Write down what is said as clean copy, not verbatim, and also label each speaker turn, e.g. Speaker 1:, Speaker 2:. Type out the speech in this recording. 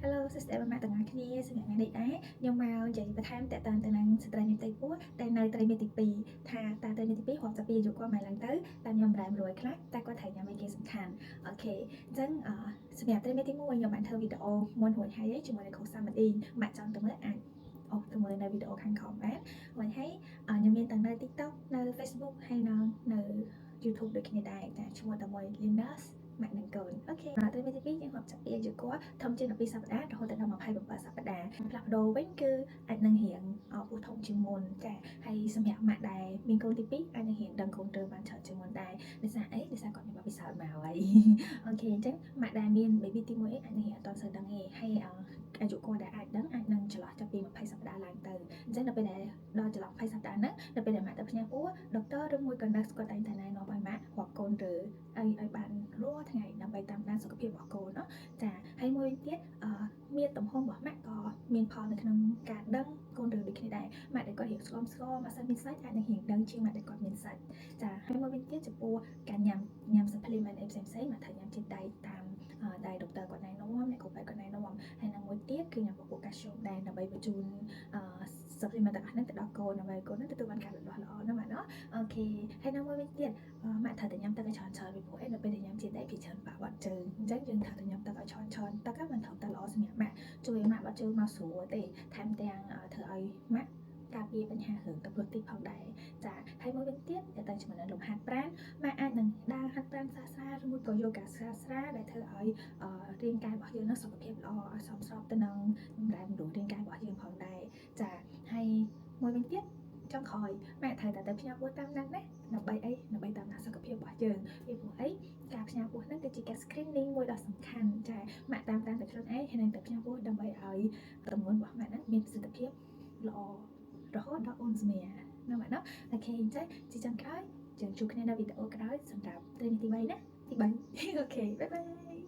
Speaker 1: Hello សួស្តីប្រិយមិត្តទាំងអស់គ្នាសម្រាប់ថ្ងៃនេះដែរខ្ញុំមកនិយាយបន្ថែមតទៅទៅនឹងស្ត្រីមានផ្ទៃពោះតែនៅត្រីមាសទី2ថាតើត្រីមាសទី2រាប់ចាប់ពីអាយុគាត់មកឡើងទៅតាមខ្ញុំរ៉ែ100ខ្លះតែគាត់ត្រូវញ៉ាំអីគេសំខាន់okay អញ្ចឹងអឺសម្រាប់ត្រីមាសទី1ខ្ញុំបានធ្វើវីដេអូមុនរួចហើយជាមួយនឹងគ្រូសាមឌីម៉ាក់ចង់ទៅមើលអាចអូទៅមើលនៅវីដេអូខាងក្រោមបានរួចហើយខ្ញុំមានទាំងនៅ TikTok នៅ Facebook ហើយនៅនៅ YouTube ដូចគ្នាដែរចាឈ្មោះតែមួយ Linus ម៉ាក់នឹងកូន okay ត្រីមាសទី2យើងរាប់ចាប់ពីអាយុគាត់ធំជាង12សប្តាហ៍រហូតដល់27សប្តាហ៍ផ្លាស់ប្ដូរវិញគឺអាចនឹងរៀងពោះធំជាងមុនចាហើយសម្រាប់ម៉ាក់ដែលមានកូនទី2អាចនឹងរៀងដឹងកូនរើបានច្រើនជាងមុនដែរដោយសារអីដោយសារគាត់មានបទពិសោធន៍មកហើយ okay អញ្ចឹងម៉ាក់ដែលមាន baby ទី1អីអាចនឹងរៀងអត់ទាន់សូវដឹងទេហើយអាយុគាត់ដែលអាចដឹងអាចនឹងចន្លោះចាប់ពី20សប្តាហ៍ឡើងទៅអញ្ចឹងដល់ពេលដែលដល់ចន្លោះ20សប្តាហ៍ហ្នឹងដល់ពេលដែលម៉ាក់ទៅផ្ញើពោះdoctor ឬមួយក៏ nurse គាត់តែងតែណែនាំឲ្យម៉ាក់រាប់កូនឬឲ្យឲ្យបានរាល់ថ្ងៃដើម្បីតាមដានសុខភាពរបស់កូនណោះចាហើយមួយវិញទៀតអឺមានទំហំរបស់ម៉ាក់ក៏មានផលនៅក្នុងការដឹងកូនឬដូចគ្នាដែរម៉ាក់ដែលគាត់រៀងស្គមស្គមអត់សូវមានសាច់អាចនឹងរៀងដឹងជាងម៉ាក់ដែលគាត់មានសាច់ចាហើយមួយវិញទៀតចំពោះការញ៉ាំញ៉ាំ supplement អីផ្សេងផ្សេងម៉ាក់ត្រូវញ៉ាំជាតិដែកតាមដែល doctor គាត់ណែនាំអ្នកគ្រូពេទ្យគាត់ណែនាំហើយនឹងមួយទៀតគឺញ៉ាំពពួកកាល់ស្យូមដែរដើម្បីបញ្ជូនអឺ supplement ទាំងអស់ហ្នឹងទៅដល់កូនដើម្បីកូនហ្នឹងទទួលបានការលូតលាស់ល្អណាស់ម៉ាក់ណោះokay ហើយនឹងមួយវិញទៀតម៉ាក់ត្រូវតែញ៉ាំទឹកឲ្យច្រើនច្រើនពីព្រោះអីនៅពេលដែលញ៉ាំជាតិដែកពីច្រើនបាក់បាត់ជើងអញ្ចឹងយើងត្រូវតែញ៉ាំទឹកឲ្យច្រើនច្រើនទឹកហ្នឹងមិនត្រឹមតែល្អសម្រាប់ម៉ាក់ជួយឲ្យម៉ាក់បាត់ជើងមកស្រួលទេថែមទាំងធ្វើឲ្យម៉ាក់ការពារបញ្ហារឿងទឹកលើសតិចផងដែរចាហើយមួយវិញទៀតតើតើជាមួយនឹងលំហាត់ប្រាណម៉ាក់អាចនឹងដើរហាត់ប្រាណស្រាលស្រាលឬមួយក៏យូហ្គាស្រាលស្រាលដែលធ្វើឲ្យរាងកាយរបស់យើងនឹងសុខភាពល្អឲ្យសមស្របទៅនឹងបម្រែបម្រួលរាងកាយរបស់យើងផងដែរចាហើយមួយវិញទៀតចុងក្រោយម៉ាក់ត្រូវតែទៅផ្ញើពោះតាមណាត់ណាដើម្បីអីដើម្បីតាមដានសុខភាពរបស់យើងពីព្រោះអីការផ្ញើពោះហ្នឹងគឺជាការ screening មួយដ៏សំខាន់ចាម៉ាក់តាមដានតែខ្លួនឯងហើយនឹងទៅផ្ញើពោះដើម្បីឲ្យទម្ងន់របស់ម៉ាក់ហ្នឹងមានប្រសិទ្ធភាពល្អរហូតដល់អូនស្មាណាម៉ាក់ណាokay អញ្ចឹងជាចុងក្រោយយើងជួបគ្នានៅវីដេអូក្រោយសម្រាប់ត្រីមាសទី3ណាទី3 okay bye bye.